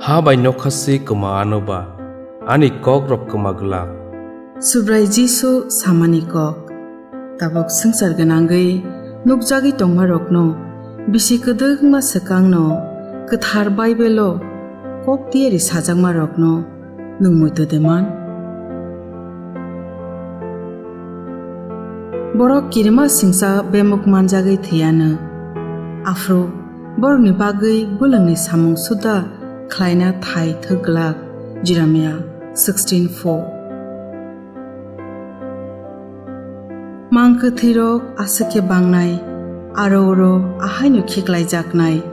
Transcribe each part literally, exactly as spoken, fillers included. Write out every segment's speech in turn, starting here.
Ha bai nokha se kwma ano ba, ani kok rok kwma glak. Subrai Jisu samani kok. Tabuk swngchar gwnangwi nukjagwi tongmarokno, bisi kwdwkma swkangno, kwthar Baibelo kok tiyari sajakmarokno nwng muitu de man? Borok kirima singsa bemuk manjagwi thwiyano, aphuru borokni bagwi bwlwngni samung suda khlaina thai thwk glak. Jeremiah sixteen four. Mang kwthwirok aswk khe bangnai, aro oro ahaino khiklaijaknai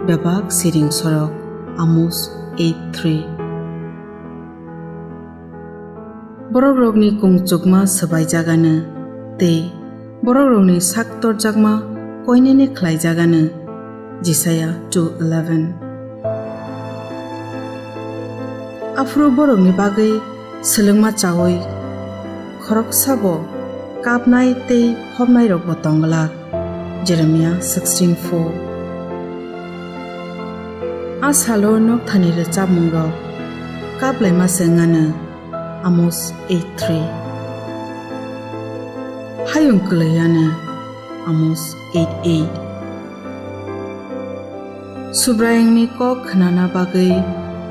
bebak siring sorok. Amos eight three. Borokrokni kung chukma swbaijagano tei borokrokni sak torjakma koinene khlaijagano. Jisaya two eleven. Aphuru borokni bagwi swlwngma chaui khoroksabo kapnai tei hopnairokbo tong glak. Jeremiah sixteen four. A salo nokthani rwchapmungrok kaplaima se wngano. Amos eight three. Hayung kwlwiano. Amos eight eight. Subraiyungni kok khnana bagwi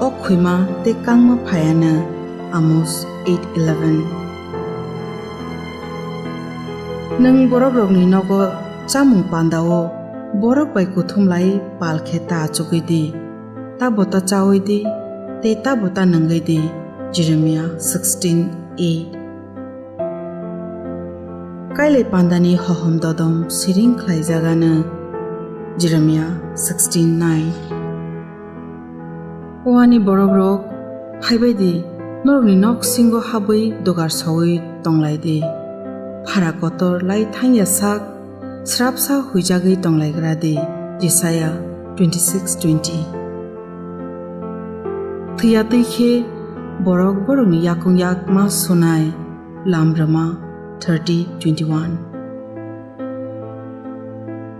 o khuima tei kangma phaiano. Amos eight eleven. Nwng borokrokni nogo chamung pandao borok bai kuthum lai pal khe ta achugwi di, tabo ta chaui di, tei tabo ta nungwi di. Jeremiah sixteen eight. Kailai pandani hohom dodom siring khlaijagano. Jeremiah sixteen nine. O ani borokrok, phaibai di, norokni noksingo habwi dogar soui tonglai di. Phara kotor lai thangya sak srapsa huijagwi tonglaigra di. Jisaya twenty-six twenty. Thwiya twi khe borok borokni yakung yakma sunai. Lamrwma thirty twenty-one.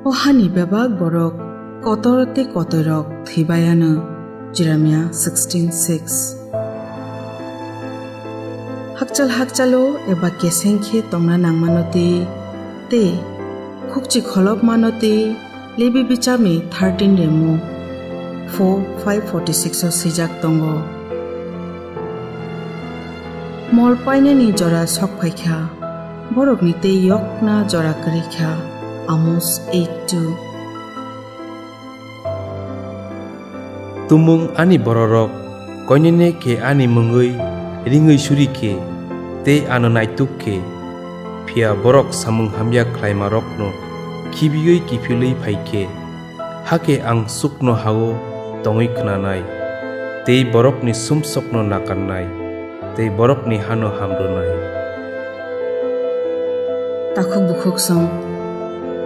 O hani bebak borok kotor tei kotoirok thwibai ano. Jeremiah sixteen six. Hakchal hakchalo eba keseng khe tongna nangmano tei, tei khukchi kholopmano tei, Lebi bichapni thirteen remu four five forty six o swijak tongo. Mol painani jora sok phaikha, borokni tei yokna jora kwrwikha. Amos eight two. Tumung ani bororok, koinene khe ani mungwi ringwi suri khe, tei ano naituk khe, phiya borok samung hamya khlaimarokno khibiwi kiphilwi phai khe, hakhe ang chukno ha-o tongwi khnanai, tei borokni sumsokno nakarnai, tei borokni hano hamrwnai. Takhuk bukhuk song,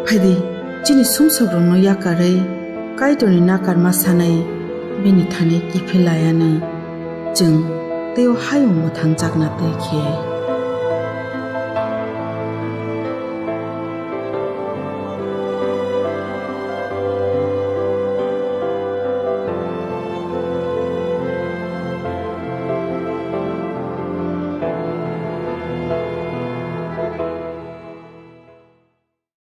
phaidi, chini sumsokrokno yakarwi Kaitorni nakarma sanai bini thani kiphil laiano chwng tei o hayung mwthangjakna twi khe.